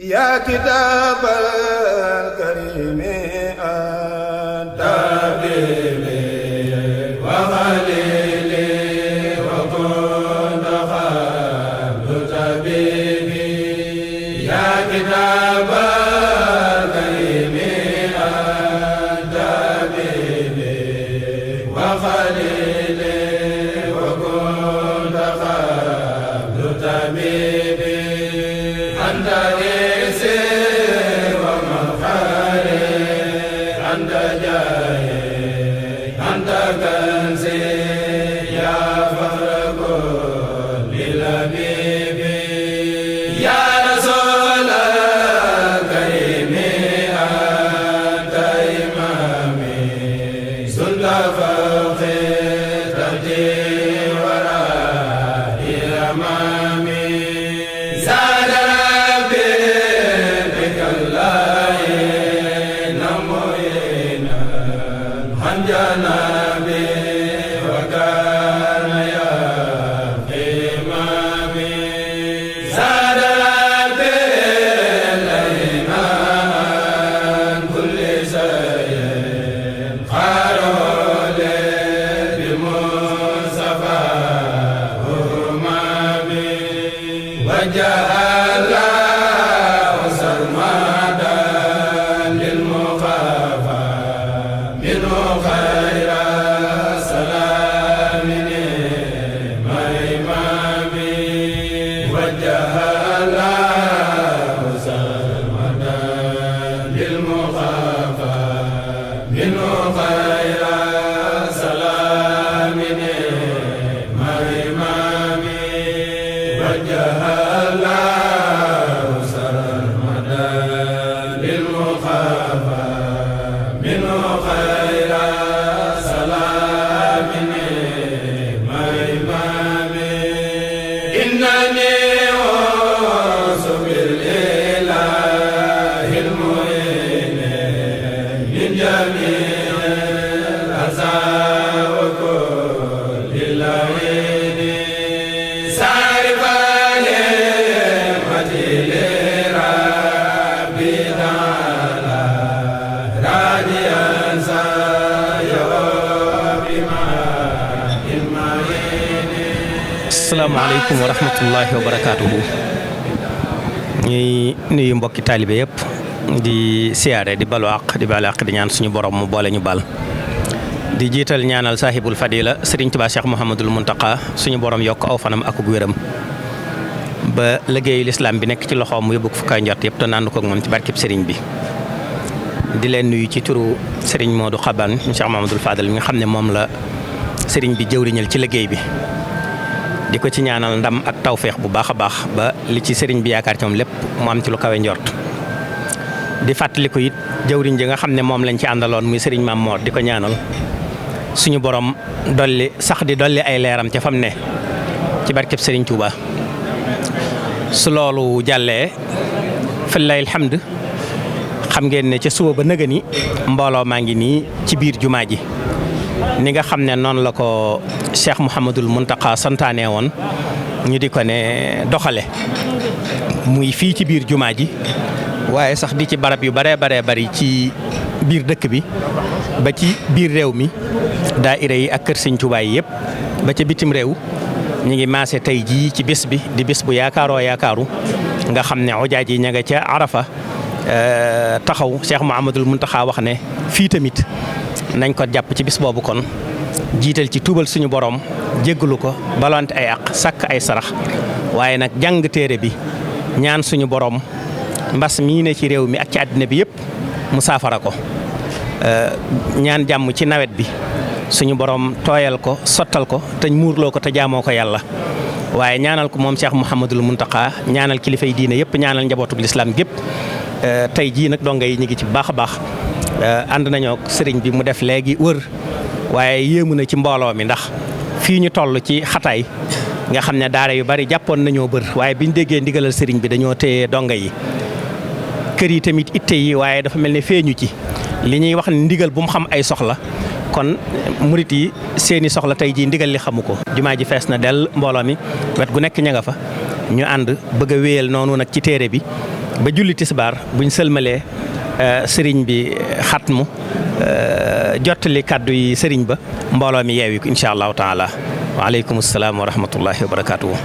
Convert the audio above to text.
يا كتاب الكريم أنت حبيبي وخليلي وكنت قبل طبيبي يا كتاب الكريم أنت حبيبي وخليلي وكنت قبل طبيبي أنت asalaamaaleykum wa rahmatullahi wa barakaatuhu. ñuy nuyu mbokki taalibe yëpp di siyaare di balu àq di balu àq di ñaan suñu borom mu boole ñu bal di jiital ñaanal saahibul fadila Serigne Touba Cheikh Mouhamadul Mountakha suñu borom yokk aw fanam ak wéram ba liggéeyu lislaam bi nekk ci loxoom mu yóbbu ko fu kaay njort yëpp te naandu ko ak moom ci barkeb Serigne bi. di leen nuyu ci turu Serigne Modou Xaban Cheikh Mouhamadul Fadal mi nga xam ne moom la Serigne bi jëwriñal ci liggéey bi. di ko ci ñaanal ndam ak tawféex bu baax a baax ba li ci sëriñ bi yaakaar ci moom lépp mu am ci lu kawe njort di fàttaliku it jëwriñ ji nga xam ne moom lañ ci àndaloon muy sëriñ Maam Moor di ko ñaanal suñu borom dolli ay leeram ca fam ne ci barkeb sëriñ Touba. su loolu jàllee fillahi alhamd xam ngeen ne ca suba ba nëga ni mbooloo maa ngi nii ci biir jumaa ji ni nga xam ne noonu la ko Cheikh Mouhamadul Mountakha santaane woon ñu di ko ne doxale muy fii ci biir jumaa ji waaye sax di ci barab yu baree bari ci biir dëkk bi ba ci biir réew mi daayira yi ak kër Sëñ Tuubaa yi yëpp ba ca bitim réew ñu ngi maase tey jii ci bés bi di bés bu yaakaaru nga xam ne ujaaj yi ña nga ca Arafa taxaw Cheikh Mouhamadul Mountakha wax ne fii tamit nañ ko jàpp ci bis boobu kon jiital ci tuubal suñu borom jéggalu ko balante ay àq sàkk ay sarax waaye nag jàng téere bi ñaan suñu borom mbas mii ne ci réew mi ak ci àddina bi yëpp mu saafara ko ñaan jàmm ci nawet bi suñu borom tooyal ko sottal ko te muurloo ko te jaamoo ko yàlla waaye ñaanal ko moom Cheikh Mouhamadul Mountakha ñaanal kilifay diine yëpp ñaanal njabootug lislaam gépp tey jii nag donga yi ñu ngi ci bu baax a baax ànd nañoo sëriñ bi mu def léegi wër waaye yéemu na ci mbooloo mi ndax fii ñu toll ci xataay nga xam ne daara yu bari jàppoon nañoo bër waaye biñ déggee ndigalal sëriñ bi dañoo téye donga yi kër yi tamit itte yi waaye dafa mel ne feeñu ci li ñuy wax ne ndigal bu mu xam ay soxla kon murit yi seeni soxla tey jii ndigal li xamu ko. jumaa ji fees na dell mbooloo mi wet gu nekk ña nga fa ñu ànd bëgg a wéyal noonu nag ci téere bi ba julli tisbaar buñ sëlmalee sëriñ bi xatmu jottali kàddu yi sëriñ ba mbooloo mi yeewi ko incha allahu taala waaleykum salaam wa rahmatullahi wa barakaatuhu.